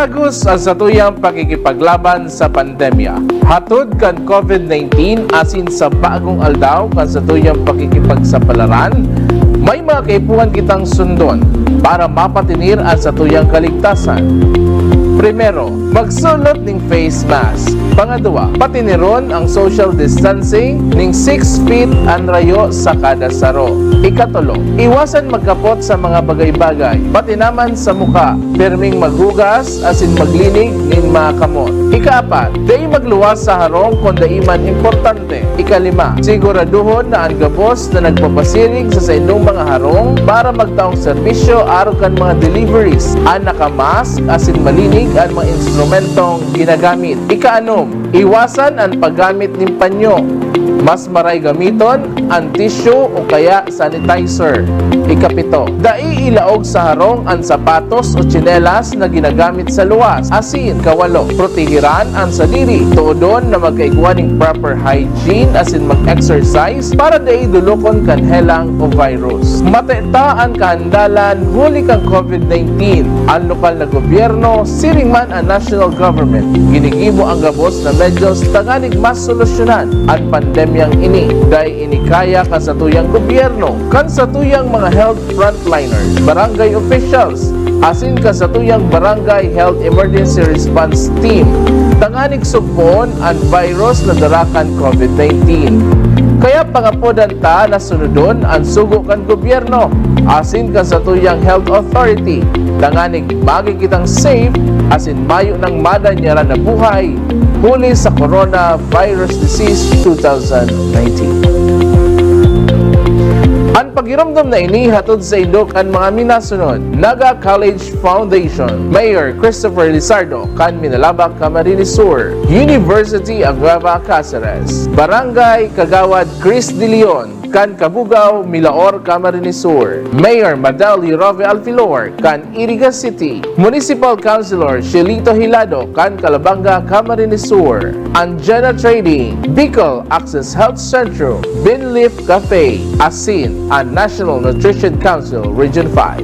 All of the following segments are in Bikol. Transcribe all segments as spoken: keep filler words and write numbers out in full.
Dagos ang satuyang pakikipaglaban sa pandemya. Hatod kan COVID nineteen asin sa bagong aldaw kan satuyang pakikipagsapalaran, may mga kaipuhan kitang sundon para mapatinir ang satuyang kaligtasan. Primero, magsulot ning face mask. Pangadwa, patiniron ang social distancing ning six feet an rayo sa kada saro. Ikatulo, iwasan magkapot sa mga bagay-bagay, pati naman sa muka. Pirming maghugas asin maglinig nin mga kamot. Ikaapat, dai magluwas sa harong kun dai man importante. Ikalima, siguraduhon na an gabos na nagpapasiring sa saindong mga harong para magtaong serbisyo arog kan mga deliveries an naka-mask asin malinig an mga instrumentong ginagamit. Ikaanom, iwasan an paggamit nin panyo. Mas maray gamiton an tissue o kaya sanitizer. Ikapito, dai ilaog sa harong an sapatos o tsinelas na ginagamit sa luwas. Asin, kawalo, protehiran an sadiri. Toodon na magkaigwa nin proper hygiene asin mag-exercise para dai dolokon kan helang o virus. Mateta an kahandalan huli kan COVID nineteen. An lokal na gobyerno, siring man an national government, ginigibo an gabos na medyos tanganing masolusyonan an pandemyang ini. Dai ini kaya kan satuyang gobyerno, kan satuyang mga health frontliners, barangay officials, asin kan satuyang Barangay Health Emergency Response Team tanganing sugpoon an virus na dara kan COVID nineteen. Kaya pangapodan ta na sunodon an sugo kan gobyerno asin kan satuyang health authority tanganing magin kitang safe asin mayo nang madanyaran na buhay huli sa coronavirus disease two thousand nineteen. An paghiromdom na ini hatod saindo kan mga minasunod: Naga College Foundation, Mayor Christopher Lizardo kan Minalabac, Camarines Sur, University of Nueva Cáceres, Barangay Kagawad Chris De Leon kan Cabugao, Milaor, Camarines Sur, Mayor Madali Roque Alfilor kan Iriga City, Municipal Councilor Shelito Hilado kan Calabanga, Camarines Sur, Anjana Trading, Bicol Access Health Centrum, Binleaf Cafe, asin an National Nutrition Council Region five.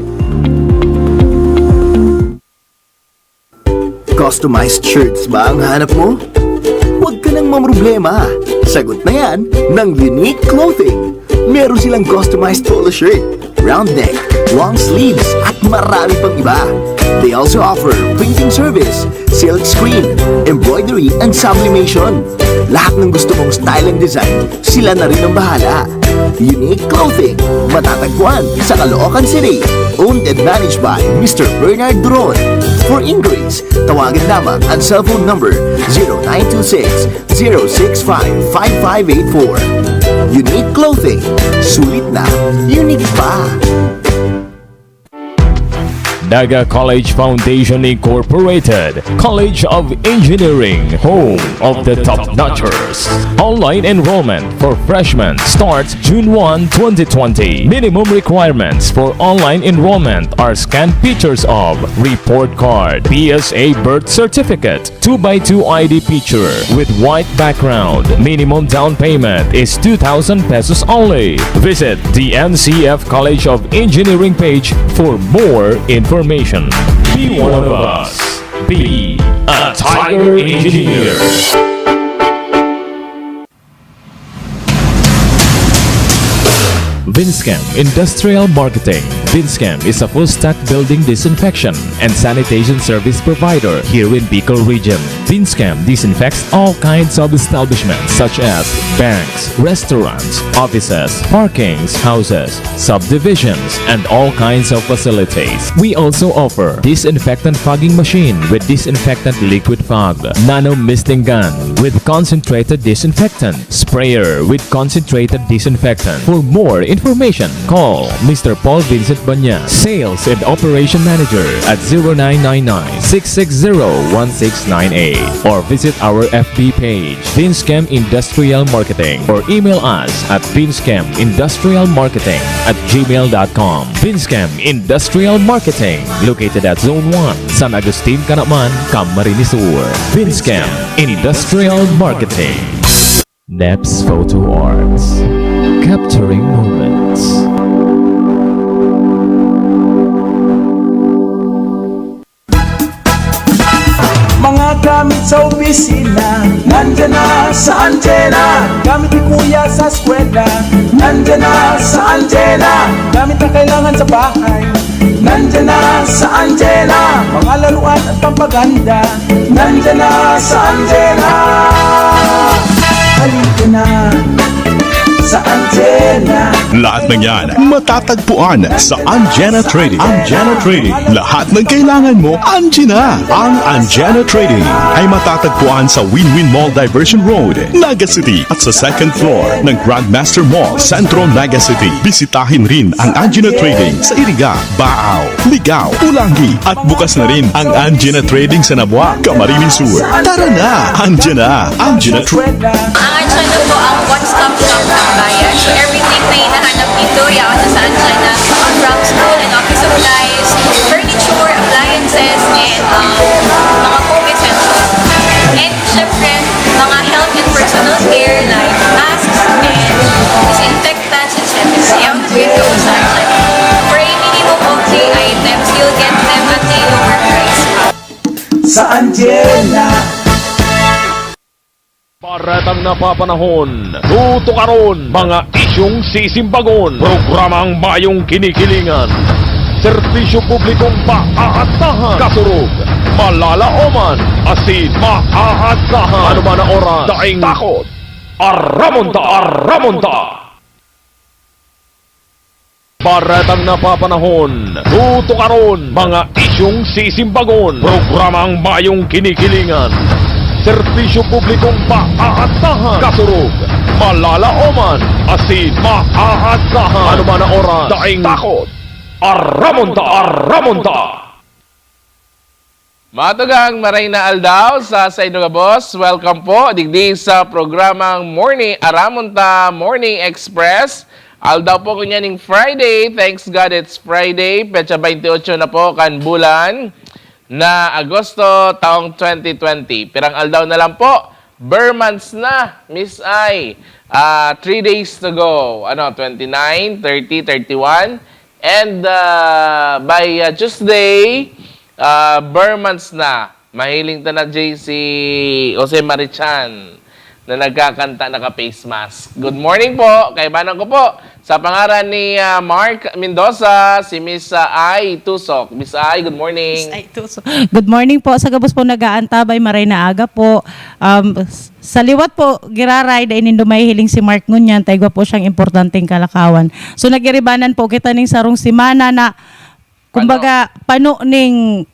Customized shirts ba ang hanap mo? Huwag ka nang mamroblema. Sagot na yan ng Unique Clothing. Meron silang customized polo shirt, round neck, long sleeves, at marami pang iba. They also offer printing service, silk screen, embroidery, and sublimation. Lahat ng gusto mong style and design, sila na rin ang bahala. Unique Clothing, matatagpuan sa Caloocan City. Owned and managed by Mister Bernard Duron. For inquiries, tawagan lamang ang cellphone number zero nine two six, zero six five, five five eight four. Unique Clothing, sulit na, unique pa. Naga College Foundation Incorporated, College of Engineering, home of the top-notchers. Online enrollment for freshmen starts June one, twenty twenty. Minimum requirements for online enrollment are scanned pictures of report card, P S A birth certificate, two by two I D picture with white background. Minimum down payment is two thousand pesos only. Visit the N C F College of Engineering page for more information. Be one of us. Be a Tiger Engineer. Vinscam Industrial Marketing. Vinscam is a full-stack building disinfection and sanitation service provider here in Bicol Region. Vinscam disinfects all kinds of establishments such as banks, restaurants, offices, parkings, houses, subdivisions, and all kinds of facilities. We also offer disinfectant fogging machine with disinfectant liquid fog, nano misting gun with concentrated disinfectant, sprayer with concentrated disinfectant. For more information, call Mister Paul Vincent Banya, Sales and Operation Manager, at zero nine nine nine, six six zero, one six nine eight, or visit our F B page, Vinscam Industrial Marketing, or email us at vinscam industrial marketing at gmail dot com. Vinscam Industrial Marketing, located at Zone one, San Agustin, Canaman, Camarines Sur. Vinscam Industrial Marketing. Neps Photo Arts, capturing moments. Mga gamit sa opisina, nandyan na sa Anjena. Gamit ni Kuya sa eskwela, nandyan na sa Anjena. Gamit na kailangan sa bahay, nandyan na sa Anjena. Mga laruan at pampaganda, nandyan na sa Anjena. Halika na sa Anjena. Lahat ng yan matatagpuan sa Anjena Trading. Anjena Trading. Lahat ng kailangan mo, andiyan na. Ang Anjena Trading ay matatagpuan sa Win-Win Mall Diversion Road, Naga City, at sa second floor ng Grandmaster Mall, Centro Naga City. Bisitahin rin ang Anjena Trading sa Iriga, Baao, Ligao, Ulangi, at bukas na rin ang Anjena Trading sa Nabua, Camarines Sur. Tara na! Anjena! Anjena Trading! Ang Anjena po ang one-stop shop ng bayan. So everything na hinahanap ninyo, yaon na sa Anjena. From school and office supplies, furniture, appliances, and um, mga home essentials. And syempre, mga health and personal care like masks and disinfectants, et cetera. Yaon na po sa Anjena. For a minimum of three items, you'll get them at a lower price. Sa Anjena. Baretang napapanahon, tutukaron, mga isyung sisimbagon, programang mayong kinikilingan, serbisyo publikong maaasahan, kasurog, malalaoman, asin maaasahan. Ano man ang oras, daing takot, aramon ta, aramon ta! Baretang napapanahon, tutukaron, mga isyung sisimbagon, programang mayong kinikilingan, serbisyo publikong maaasahan, kasurog, malalaoman, asin maaasahan. Ano man ang oras, daing takot, aramon ta, aramon ta! Mga tugang, maray na aldaw sa saindo gabos. Welcome po digdi sa programang Morning Aramon Ta, Morning Express. Aldaw po ngunyan ning Friday. Thanks God it's Friday. Petsa twenty-eight na po kan bulan na Agosto, taong twenty twenty. Pirang aldaw na lang po. Ber months na, Miss Ai. Ah, three days to go. Ano, twenty-nine, thirty, thirty-one. And, ah, by, ah, Tuesday, ah, ber months na. Mahiling ta na, J C, Jose Marichan, na nagkakanta naka-face mask. Good morning po. Kaibanan ko po, sa pangaran ni, ah, Mark Mendoza, si Miss, ah, Ai Tusok. Miss Ai, good morning. Miss Ai Tusok. Good morning po. Sa gabos po nag-aantabay, maray na aga po. Um, s-, sa liwat po, giraray, dai nindo mahihiling si Mark ngunyan, ta igwa po siyang importanteng kalakawan. So, nagiribanan po kita ning sarong semana na, kumbaga, pano ning,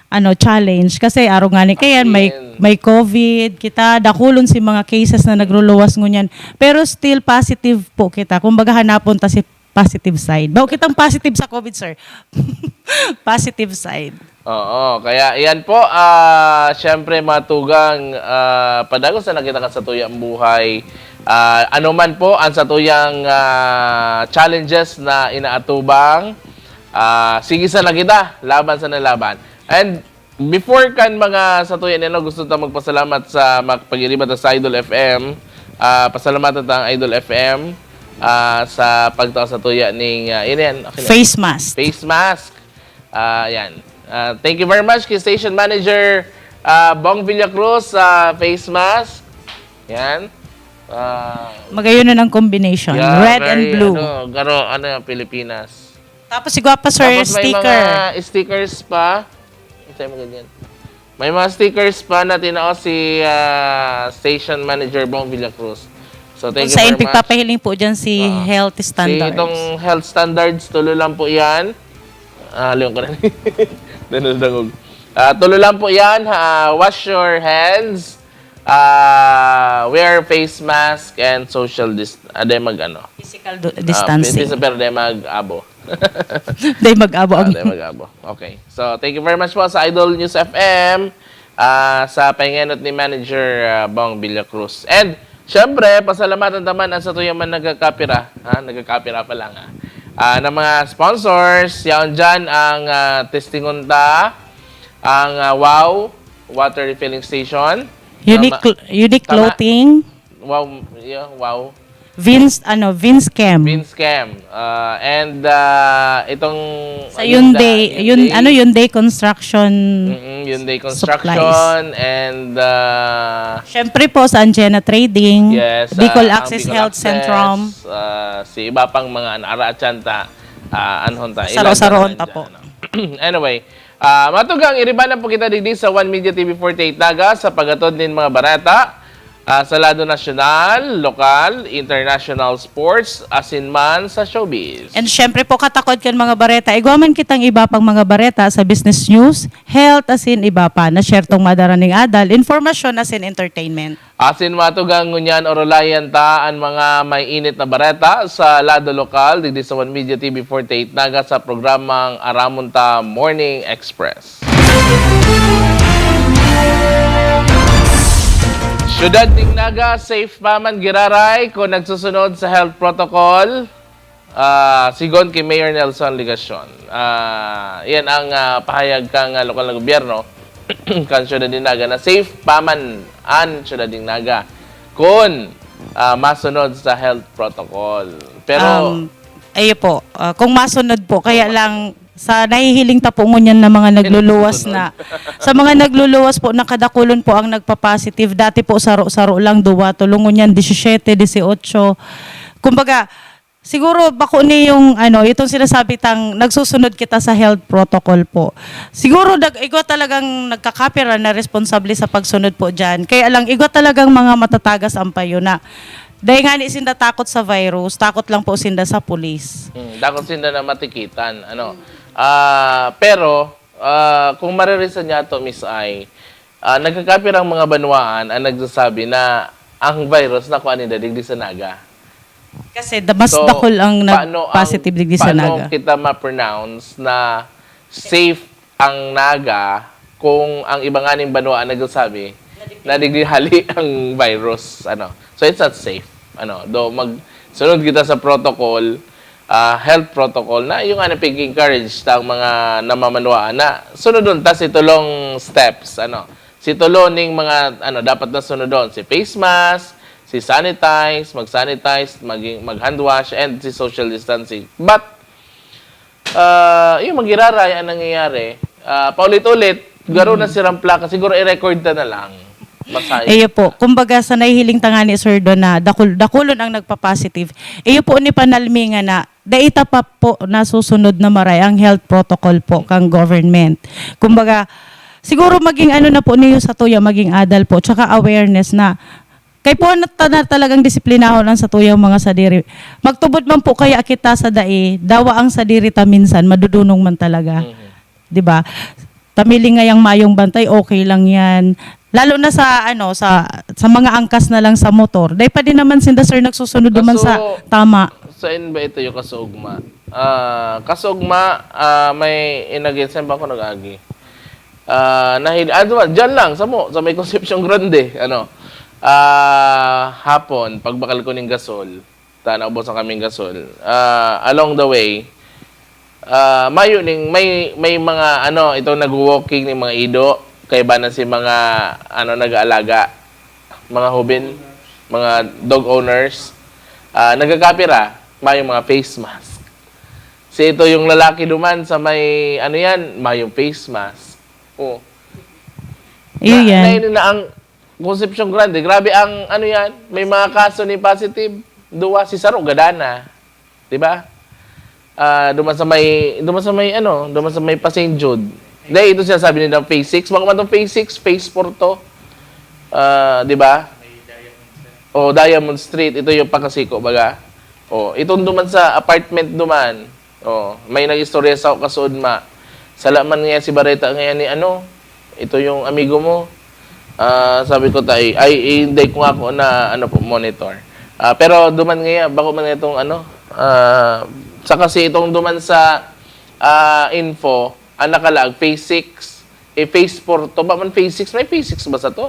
ano, challenge. Kasi arog ngani kayan, may, may covid kita, dakulon si mga cases na nagruluwas ngunyan. Pero still positive po kita. Kumbaga, hanapon ta si positive side. Bao kitang positive sa covid, sir. Positive side. Oo, kaya iyan po, ah, siyempre, mga tugang, ah, padagos na nakita ka sa tuyang buhay. Ah, ano man po ang sa tuyang, ah, challenges na inaatubang, ah, sige sana kita, laban sana laban. And before kan mga sa tuya nila, gusto ta magpasalamat sa makapag-iriba ta sa Idol F M. Ah, pasalamatan ta ang Idol F M, ah, sa pagtao sa tuya ning, ah, yun yan, okay na. Face mask. Face mask. Ah, yan. Ah, thank you very much kay Station Manager, ah, Bong Villacruz sa face mask. Yan. Ah, Magayon na ng combination. Yeah, red and very, blue. Ano, garo, ano, Pilipinas. Tapos si Gwapa, sir, tapos may sticker. Mga stickers pa. Hintay mo ganyan. May mga stickers pa na tinao si, ah, Station Manager Bong Villacruz. So, thank you very much. Kung sa pagpapahiling po dyan si, ah, Health Standards. Si itong Health Standards, tulo lang po yan. Ah, liwan ko na. Danol dangog. Ah, tulo lang po yan. Ha, wash your hands. Ah, wear face mask and social dist-, ah, di mag ano. Physical do-, ah, distancing. Physical, pero di mag-abo. Di mag-abo. Ah, ang di mag-abo. Okay. So, thank you very much po sa Idol News F M, ah, sa pahingenot ni Manager, ah, Bong Villacruz. And, syempre, pasalamatan ta man ang sa tuyang man nagkakapira, ha? Nagkakapira pa lang, ha? Ah, ng mga sponsors, yaon dyan ang, ah, testingon ta, ang, ah, Wow Water Refilling Station. Unique Tama. Cl-, Unique Tama. Clothing. Wow, yeah, wow. Vince, ano, Vince Cam. Vince Cam. Ah, and ah, itong Sa ayun, Hyundai, ah, yun, ano, Hyundai Construction. Mm, Hyundai Construction and ah, Siyempre po sa Anjena Trading, yes, Bicol ah, ang Access Bicol Health Access, Centrum. Ah, si iba pang mga ano, ara at siyanta, ah, anhon ta, Saro-saroon ilalagay ta po. dyan, ano. Anyway, ah, matugang iribanan po kita digdi sa One Media T V forty-eight Naga sa paghatod nin mga bareta ah, sa lado nasyonal, lokal, international sports, asin man sa showbiz. And syempre po, katakod kan mga bareta, igwa man kitang iba pang mga bareta sa business news, health, asin iba pa na syertong madara ning adal, informasyon asin entertainment. Asin matugang ngunyan orolayan ta an mga may init na bareta sa lado lokal digdi sa One Media T V forty-eight Naga sa programang Aramon Ta Morning Express. Syudad ning Naga, safe pa man giraray kung nagsusunod sa health protocol. Ah, sigon ki Mayor Nelson Legacion. Ah, yan ang ah, pahayag kan ah, lokal na gobyerno kan syudad ning Naga na safe pa man an syudad ning Naga kun ah, masunod sa health protocol. Pero Um, ayo po, ah, kung masunod po, kaya lang sa nahihiling ta po ngunyan na mga nagluluwas na. Sa mga nagluluwas po, nakadakulon po ang nagpa-positive. Dati po, saro-saro lang, duwa, tulo, ngunyan, disisiyete, disiotso. Kumbaga, siguro bako ni yung ano, itong sinasabi tang nagsusunod kita sa health protocol po. Siguro dag igwa talagang nagkakapira na responsable sa pagsunod po diyan. Kaya lang igwa talagang mga matatagas ang payo na dahil nga ni sinda takot sa virus, takot lang po sinda sa pulis. Hmm, dakot sinda na matikitan, ano. Ah, pero ah, kung maririsan niya to, Miss Ai, ah, nagkakapirang mga banwaan ang nagsasabi na ang virus nakuha ninda digdi sa Naga. Kasi da- mas So, dakol ang paano ang- nag-positive digdi sa paano Naga. kita ma-pronounce na safe ang Naga kung ang iba nga ning banwa ang nagsasabi na digdi hali ang virus, ano. So it's not safe. Ano, do mag sunod kita sa protocol, ah, health protocol na yung ano pig-encourage ta ang mga namamanwaan na sunodon ta si tulong steps, ano. Si tulong ning mga ano dapat na sunodon, si face mask, si sanitize, mag-sanitize, maging mag-hand wash and si social distancing. But ah, yung magiraray ang nangyayari, ah, paulit-ulit, garo na sirang plaka, siguro i-record ta na lang. Basahin. Iyo po. Kumbaga, sa nahihiling ta nga ni Sir Don na dakul, dakulon ang nagpa-positive. Iyo po ni panalmi nga na, dai ta pa po nasusunod na maray ang health protocol po kang government. Kumbaga, siguro maging ano na po niyo sa tuya, maging adal po, tsaka awareness na kay po na, ta- na talagang disiplinahon ang satuyang mga sadiri. Magtubod man po kaya kita sa dai, dawa ang sadiri ta minsan, madudunong man talaga. 'Di ba? Tamiling ngayang mayong bantay, okay lang 'yan. Lalo na sa ano sa sa mga angkas na lang sa motor. Dai pa din naman sinda sir nagsusunod duman sa Kaso- tama. Saan ba ito yung kasugma? Ah, kasugma, ah, may inagin, saan ba ako nag-agi? Ah, nahil, ah, diba, dyan lang, sa mo, sa may Concepcion Grande, ano, ah, hapon, pagbakal ko ning gasol, ta, naubos ang kaming gasol. Ah, along the way, ah, mayo ning, may, may mga, ano, itong nag-walking ning mga ido, kaiba na si mga, ano, nag-aalaga, mga hubin, mga dog owners, ah, nagkakapira, mayong mga face mask. Si ito yung lalaki duman sa may, ano yan, mayong face mask. Oh. Iyo Na- yan. Na, na ang Concepcion Grande, grabe ang, ano yan, may mga kaso ni positive, duwa si Saro, gadana. Di ba? Ah, duman sa may, duman sa may, ano, duman sa may Pasenjud. Hindi, ito sinasabi nila phase six. Baka man itong phase six, phase four to. Ah, di ba? O, Diamond Street. Ito yung pakasiko, baga. O, itong duman sa apartment duman. O, may nag-istorya sa kasuod ma. Sala man niya si Bareta ngayon ni ano, ito yung amigo mo. Ah, sabi ko, "Tay, ay, eh, hindi ko nga ako na, ano po, monitor." Ah, pero duman ngayon, bako man itong ano, ah, sa kasi itong duman sa ah, info, ang nakalaag, phase six, eh, phase four to. Ba man phase six? May phase six ba sa to?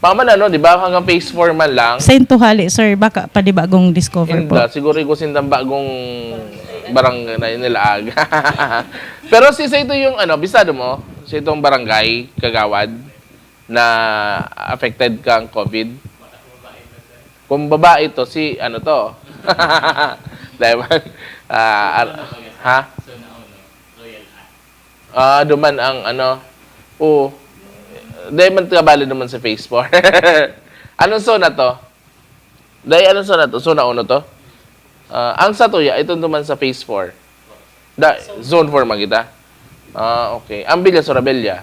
Ba man ano, di ba? Hanggang phase four man lang. Sa intuhali, sir, baka panibagong discover po. Inda, siguro ko sindang bagong barangay na inilaag. Pero si sa ito yung ano, bisado mo, sa itong barangay, kagawad, na affected kang COVID? Kung babae to, si ano to? Diba? Ah, ar- ha? Ah, duman ang ano. Oo. Dahil man kabali naman sa phase four. Anong zona to? Dahil anong zona to? Zona uno to? Ah, ang sa tuya, itong duman sa phase four. Da, zone four man kita? Ah, okay. Ang Villa Sorabella?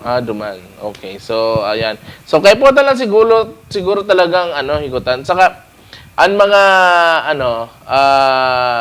Ah, duman. Okay. So, ayan. So, kaya po lang siguro, siguro talagang ano, higutan. Saka, ang mga, ano, ah,